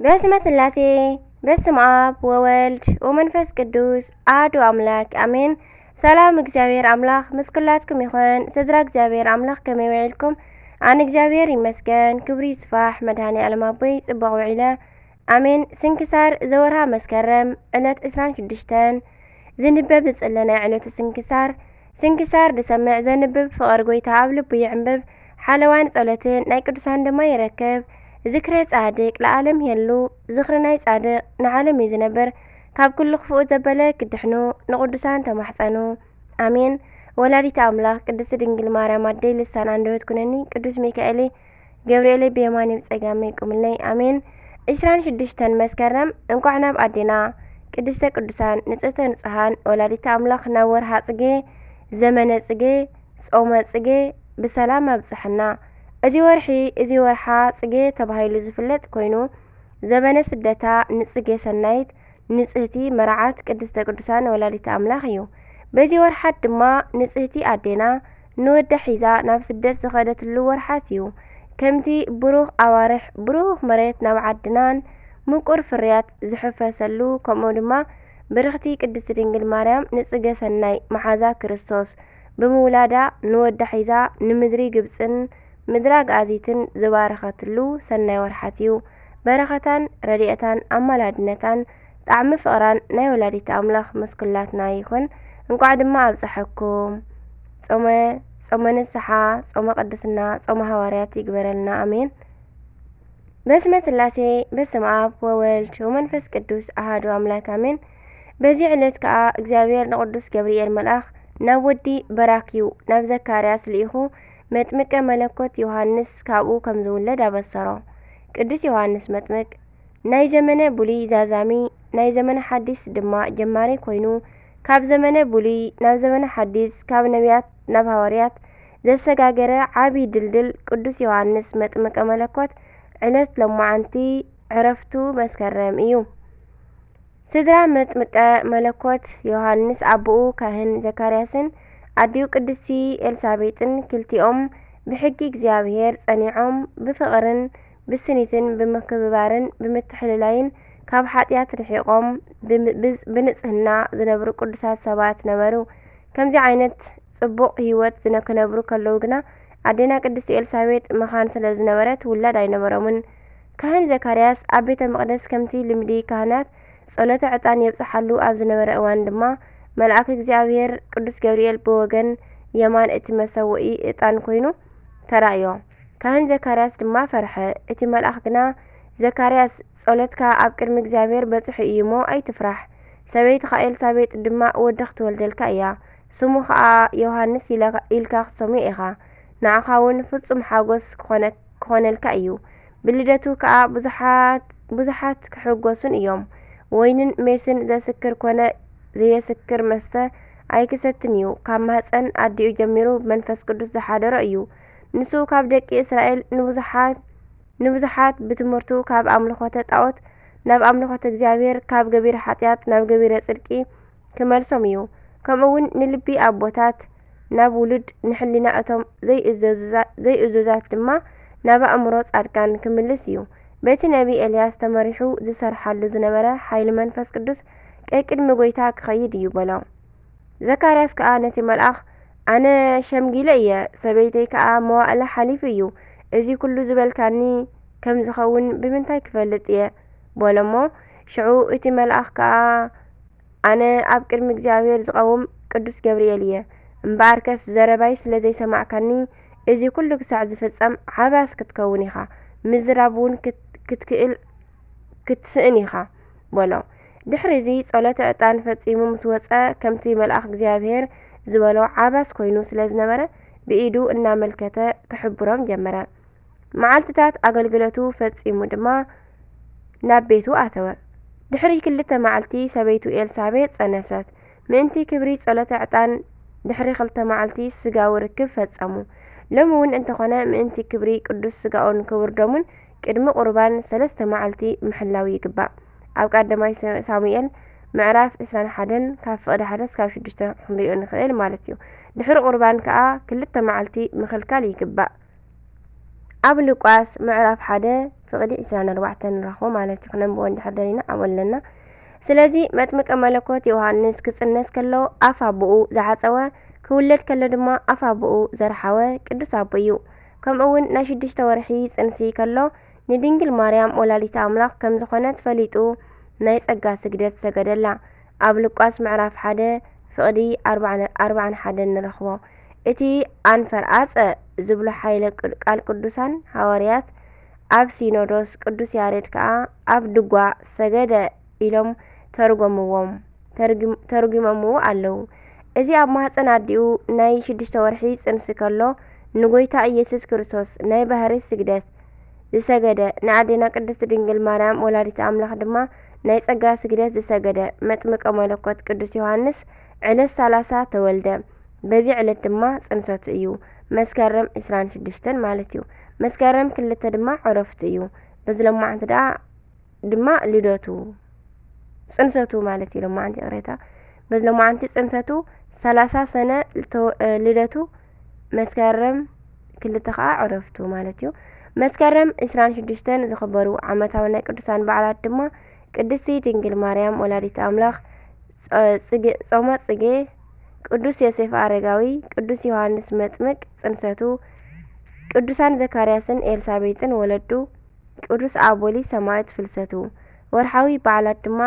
በስመ ስላሴ፣ በስመ ኣብ ወወልድ ወመንፈስ ቅዱስ ኣሐዱ ኣምላክ ኣሜን። ሰላም እግዚኣብሔር ኣምላኽ ምስ ኩላትኩም ይኹን። ስድራ እግዚኣብሔር ኣምላኽ ከመይ ውዒልኩም? ኣነ እግዚኣብሔር ይመስገን፣ ክብሪ ይስፋሕ መድኃኔ ዓለም ኣቦይ፣ ጽቡቕ ውዒለ። ኣሜን። ስንክሳር ዘወርሃ መስከረም ዕለት ዕስራን ሽዱሽተን። ዝንበብ ዝጽለ ናይ ዕለቱ ስንክሳር። ስንክሳር ዝሰምዕ ዘንብብ ፍቕር ጐይታ ኣብ ልቡ ይዕንብብ። ሓለዋን ጸሎትን ናይ ቅዱሳን ድማ ይረክብ። ዝክረ ጻድቅ ለዓለም የሉ። ዝኽሪ ናይ ጻድቅ ንዓለም እዩ ዝነብር። ካብ ኩሉ ክፉእ ዘበለ ክድሕኑ ንቅዱሳን ተማሕጸኑ። ኣሜን። ወላዲተ ኣምላኽ ቅድስት ድንግል ማርያም ኣደይ ልሳን ኣንደበት ኩነኒ። ቅዱስ ሚካኤል ገብርኤል ብየማነይ ብጸጋመይ ቁምለይ። ኣሜን። ዕስራን ሽዱሽተን መስከረም እንቋዕ ናብ ኣዴና ቅድስተ ቅዱሳን ንጽህተ ንጹሃን ወላዲተ ኣምላኽ ናብ ወርሃ ጽጌ ዘመነ ጽጌ ጾመ ጽጌ ብሰላም ኣብጽሐና። እዚ ወርሒ እዚ ወርሓ ጽጌ ተባሂሉ ዝፍለጥ ኮይኑ ዘበነ ስደታ ንጽጌ ሰናይት ንጽህቲ መርዓት ቅድስተ ቅዱሳን ወላዲተ ኣምላኽ እዩ። በዚ ወርሓት ድማ ንጽህቲ ኣዴና ንወዳ ሒዛ ናብ ስደት ዝኸደትሉ ወርሓት እዩ። ከምቲ ብሩኽ ኣዋርሕ ብሩኽ መሬት ናብ ዓድናን ምቁር ፍርያት ዝሕፈሰሉ ከምኡ ድማ ብርኽቲ ቅድስቲ ድንግል ማርያም ንጽገ ሰናይ መሓዛ ክርስቶስ ብምውላዳ ንወዳ ሒዛ ንምድሪ ግብጽን ምድሪ ኣግኣዚትን ዝባረኸትሉ ሰናይ ወርሓት እዩ። በረኸታን ረድኤታን ኣማላድነታን ጣዕሚ ፍቕራን ናይ ወላዲተ ኣምላኽ ምስ ኩላትና ይኹን። እንቋዕ ድማ ኣብጽሐኩም። ጾመ ጾመ ንስሓ፣ ጾመ ቅድስና፣ ጾመ ሃዋርያት ይግበረልና። ኣሜን። በስመ ስላሴ በስመ ኣብ ወወልድ ወመንፈስ ቅዱስ ኣሃዱ ኣምላክ ኣሜን። በዚ ዕለት ከኣ እግዚኣብሔር ንቅዱስ ገብርኤል መልኣኽ ናብ ወዲ በራክዩ ናብ ዘካርያስ ልኢኹ መጥምቀ መለኮት ዮሃንስ ካብኡ ከም ዝውለድ ኣበሰሮ። ቅዱስ ዮሃንስ መጥምቅ ናይ ዘመነ ብሉይ ዛዛሚ ናይ ዘመነ ሓዲስ ድማ ጀማሪ ኮይኑ ካብ ዘመነ ብሉይ ናብ ዘመነ ሓዲስ ካብ ነቢያት ናብ ሃዋርያት ዘሰጋገረ ዓቢ ድልድል ቅዱስ ዮሃንስ መጥምቀ መለኮት ዕለት ሎማዓንቲ ዕረፍቱ መስከረም እዩ። ስድራ መጥምቀ መለኮት ዮሃንስ ኣቦኡ ካህን ዘካርያስን ኣዲኡ ቅድስቲ ኤልሳቤጥን ክልቲኦም ብሕጊ እግዚኣብሔር ጸኒዖም ብፍቕርን ብስኒትን ብምክብባርን ብምትሕልላይን ካብ ሓጢኣት ርሒቖም ብንጽህና ዝነብሩ ቅዱሳት ሰባት ነበሩ። ከምዚ ዓይነት ጽቡቕ ህይወት ዝነ ክነብሩ ከለዉ ግና ኣዴና ቅድስቲ ኤልሳቤጥ መኻን ስለ ዝነበረት ውላድ ኣይነበሮምን። ካህን ዘካርያስ ኣብ ቤተ መቕደስ ከምቲ ልምዲ ካህናት ጸሎተ ዕጣን የብጽሓሉ ኣብ ዝነበረ እዋን ድማ መልኣክ እግዚኣብሔር ቅዱስ ገብርኤል ብወገን የማን እቲ መሰውኢ ዕጣን ኮይኑ ተራእዮ። ካህን ዘካርያስ ድማ ፈርሐ። እቲ መልኣኽ ግና ዘካርያስ ጸሎትካ ኣብ ቅድሚ እግዚኣብሔር በጺሑ እዩ እሞ ኣይትፍራሕ። ሰበይትኻ ኤልሳቤጥ ድማ ወዲ ክትወልደልካ እያ። ስሙ ኸኣ ዮሃንስ ኢልካ ክትሰምዮ ኢኻ። ንዓኻ እውን ፍጹም ሓጎስ ክኾነልካ እዩ። ብልደቱ ከኣ ብዙሓት ክሕጎሱን እዮም። ወይንን ሜስን ዘስክር ኮነ ዘየስክር መስተ ኣይክሰትን እዩ። ካብ ማህጸን ኣዲኡ ጀሚሩ መንፈስ ቅዱስ ዝሓደሮ እዩ። ንሱ ካብ ደቂ እስራኤል ንብዙሓት ንብዙሓት ብትምህርቱ ካብ ኣምልኾተ ጣኦት ናብ ኣምልኾተ እግዚኣብሔር፣ ካብ ገቢረ ሓጢኣት ናብ ገቢረ ጽድቂ ክመልሶም እዩ። ከምኡ እውን ንልቢ ኣቦታት ናብ ውሉድ፣ ንሕሊና እቶም ዘይእዘዙዛት ድማ ናብ ኣእምሮ ጻድቃን ክምልስ እዩ። በቲ ነቢ ኤልያስ ተመሪሑ ዝሰርሓሉ ዝነበረ ሓይሊ መንፈስ ቅዱስ ቀቅድሚ ጐይታ ክኸይድ እዩ በሎ። ዘካርያስ ከኣ ነቲ መልኣኽ ኣነ ሸምጊለ እየ፣ ሰበይተይ ከኣ መዋእላ ሓሊፉ እዩ፣ እዚ ኩሉ ዝበልካኒ ከም ዝኸውን ብምንታይ ክፈልጥ እየ? በሎ እሞ፣ ሽዑ እቲ መልኣኽ ከኣ ኣነ ኣብ ቅድሚ እግዚኣብሔር ዝቐውም ቅዱስ ገብርኤል እየ፣ እምበኣርከስ ዘረባይ ስለ ዘይሰማዕካኒ እዚ ኩሉ ክሳዕ ዝፍጸም ዓባስ ክትከውን ኢኻ፣ ምዝራብ እውን ክትክእል ክትስእን ኢኻ በሎ። ድሕሪ እዚ ጸሎተ ዕጣን ፈጺሙ ምስ ወጸ ከምቲ መልኣኽ እግዚኣብሔር ዝበሎ ዓባስ ኮይኑ ስለ ዝነበረ ብኢዱ እናመልከተ ክሕብሮም ጀመረ። መዓልትታት ኣገልግሎቱ ፈጺሙ ድማ ናብ ቤቱ ኣተወ። ድሕሪ ክልተ መዓልቲ ሰበይቱ ኤልሳቤጥ ጸነሰት። ምእንቲ ክብሪ ጸሎተ ዕጣን ድሕሪ ክልተ መዓልቲ ስጋዊ ርክብ ፈጸሙ። ሎሚ እውን እንተኾነ ምእንቲ ክብሪ ቅዱስ ስጋኡን ክቡር ደሙን ቅድሚ ቁርባን ሰለስተ መዓልቲ ምሕላው ይግባእ። ኣብ ቀዳማይ ሳሙኤል ምዕራፍ ዕስራን ሓደን ካብ ፍቕዲ ሓደ እስካብ ሽዱሽተ ክንሪኦ ንኽእል ማለት እዩ። ድሕሪ ቁርባን ከኣ ክልተ መዓልቲ ምኽልካል ይግባእ። ኣብ ሉቃስ ምዕራፍ ሓደ ፍቕዲ ዕስራን ኣርባዕተን ንረኽቦ ማለት እዩ። ክነንብቦ እንድሕር ደሊና ኣብኡ ኣለና። ስለዚ መጥምቀ መለኮት ዮሃንስ ክጽነስ ከሎ ኣፍ ኣቦኡ ዝዓጸወ፣ ክውለድ ከሎ ድማ ኣፍ ኣቦኡ ዘርሓወ ቅዱስ ኣቦ እዩ። ከምኡ እውን ናይ ሽዱሽተ ወርሒ ጽንሲ ከሎ ንድንግል ማርያም ወላዲተ ኣምላኽ ከም ዝኾነት ፈሊጡ ናይ ጸጋ ስግደት ሰገደላ። ኣብ ሉቃስ ምዕራፍ ሓደ ፍቕዲ ኣርባዕን ሓደን ንረኽቦ። እቲ ኣንፈርኣጸ ዝብሎ ሓይለ ቃል ቅዱሳን ሃዋርያት ኣብ ሲኖዶስ ቅዱስ ያሬድ ከኣ ኣብ ድጓ ሰገደ ኢሎም ተርጎምዎም ተርጉሞምዎ ኣለዉ። እዚ ኣብ ማህፀን ኣዲኡ ናይ ሽዱሽተ ወርሒ ፅንሲ ከሎ ንጎይታ ኢየሱስ ክርስቶስ ናይ ባህሪ ስግደት ዝሰገደ ንኣዴና ቅድስት ድንግል ማርያም ወላዲተ ኣምላኽ ድማ ናይ ጸጋ ስግደት ዝሰገደ መጥምቀ መለኮት ቅዱስ ዮሃንስ ዕለት ሰላሳ ተወልደ። በዚ ዕለት ድማ ጽንሰቱ እዩ። መስከረም ዕስራን ሽዱሽተን ማለት እዩ። መስከረም ክልተ ድማ ዕረፍቱ እዩ። በዚ ሎማዓንቲ ደኣ ድማ ልደቱ ጽንሰቱ ማለት እዩ። ሎማዓንቲ ይቕሬታ። በዚ ሎማዓንቲ ጽንሰቱ ሰላሳ ሰነ ልደቱ መስከረም ክልተ ኸዓ ዕረፍቱ ማለት እዩ። መስከረም ዕስራን ሽዱሽተን ዝኽበሩ ዓመታዊ ናይ ቅዱሳን በዓላት ድማ ቅድስቲ ድንግል ማርያም ወላዲት ኣምላኽ፣ ጾመ ጽጌ፣ ቅዱስ ዮሴፍ ኣረጋዊ፣ ቅዱስ ዮሃንስ መጥምቅ ጽንሰቱ፣ ቅዱሳን ዘካርያስን ኤልሳቤጥን ወለዱ፣ ቅዱስ ኣቦሊ ሰማዕት ፍልሰቱ። ወርሓዊ በዓላት ድማ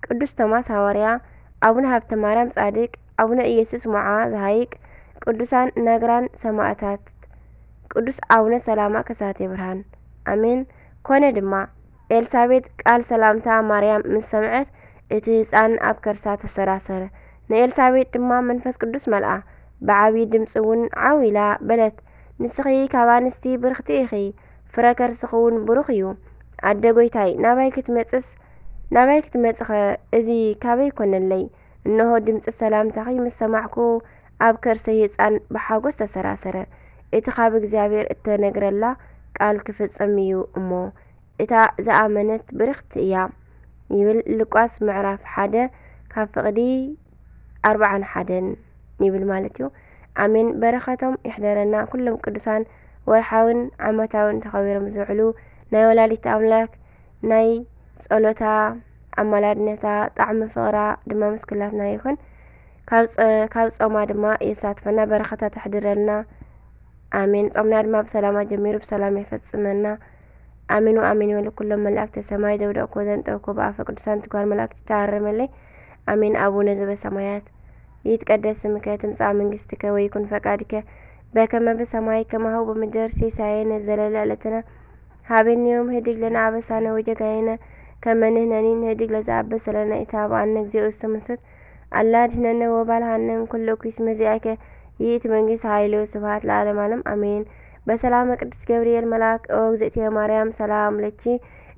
ቅዱስ ቶማስ ሃዋርያ፣ ኣቡነ ሃብተ ማርያም ጻድቅ፣ ኣቡነ ኢየሱስ ሞዓ ዘሃይቅ፣ ቅዱሳን ናግራን ሰማእታት፣ ቅዱስ ኣቡነ ሰላማ ከሳቴ ብርሃን። ኣሜን። ኮነ ድማ፣ ኤልሳቤጥ ቃል ሰላምታ ማርያም ምስ ሰምዐት፣ እቲ ህጻን ኣብ ከርሳ ተሰራሰረ። ንኤልሳቤጥ ድማ መንፈስ ቅዱስ መልኣ፣ ብዓቢ ድምጺ እውን ዓው ኢላ በለት፣ ንስኺ ካብ ኣንስቲ ብርኽቲ ኢኺ፣ ፍረ ከርስኺ እውን ብሩኽ እዩ። ኣደ ጐይታይ፣ ናባይ ክትመጽስ፣ ናባይ ክትመጽኸ እዚ ካበይ ኮነለይ? እንሆ ድምጺ ሰላምታኺ ምስ ሰማዕኩ፣ ኣብ ከርሰይ ህጻን ብሓጎስ ተሰራሰረ። እቲ ካብ እግዚኣብሔር እተነግረላ ቃል ክፍጸም እዩ እሞ፣ እታ ዝኣመነት ብርኽቲ እያ ይብል ሉቃስ ምዕራፍ ሓደ ካብ ፍቕዲ ኣርባዓን ሓደን ይብል ማለት እዩ። ኣሜን። በረኸቶም ይሕደረና ኩሎም ቅዱሳን ወርሓውን ዓመታውን ተኸቢሮም ዝውዕሉ ናይ ወላዲት ኣምላክ ናይ ጸሎታ ኣማላድነታ ጣዕሚ ፍቕራ ድማ ምስ ኩላትና ይኹን። ካብ ጸ- ካብ ጾማ ድማ የሳትፈና በረኸታ ተሕድረልና። ኣሜን። ጾምና ድማ ብሰላማ ጀሚሩ ብሰላም የፈጽመና። ኣሜን ወኣሜን ይበሉ ኩሎም መላእክተ ሰማይ ዘውደቅኩዎ ዘንጠብኩዎ ብኣፈ ቅዱሳን ትጓር መላእክት ይተኣረመለይ። ኣሜን። ኣቡነ ዘበሰማያት ይትቀደስ ስምከ ትምጻእ መንግስትከ ወይኩን ፈቃድከ በከመ ብሰማይ ከማሁ ብምድር ሲሳየነ ዘለለ ዕለትነ ሃበኒ ዮም ህድግ ለነ አበሳነ ወጌጋየነ ከመ ንሕነኒ ንህድግ ለዘአበሰ ለነ ኢታብአነ እግዚኦ ውስተ መንሱት አላ አድህነነ ወባልሃነ እምኩሉ እኩይ እስመ ዚአከ ይእቲ መንግስት ኃይል ወስብሐት ለዓለመ ዓለም አሜን። በሰላመ ቅዱስ ገብርኤል መልአክ ኦ እግዝእትየ ማርያም ሰላም ለኪ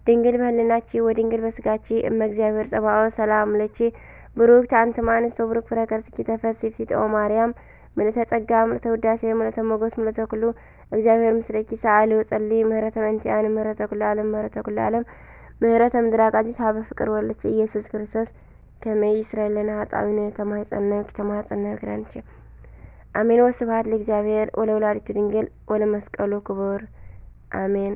ድንግል በህልናኪ ወድንግል በስጋኪ እመ እግዚአብሔር ጸባኦት ሰላም ለኪ ብሩክት አንቲ እም አንስት ወብሩክ ፍሬ ከርስኪ ተፈሲ ፍሲት ኦ ማርያም ምልእተ ጸጋ ምልእተ ውዳሴ ምልእተ ሞገስ ምልእተ ኩሉ እግዚኣብሔር ምስሌኪ ሰአሊ ወጸሊ ምህረተ መንቲኣን ምህረተ ኩሉ ዓለም ምህረተ ኩሉ ዓለም ምህረተ ምድረ አቃዚት ሀበ ፍቅር ወልድኪ ኢየሱስ ክርስቶስ ከመ ይስረይ ለነ ኃጣውኢነ ተማሕጸነኪ ተማሕጸነኪ ክዳንኪ አሜን። ወስብሐት ለእግዚአብሔር ወለወላዲቱ ድንግል ወለመስቀሉ ክቡር አሜን።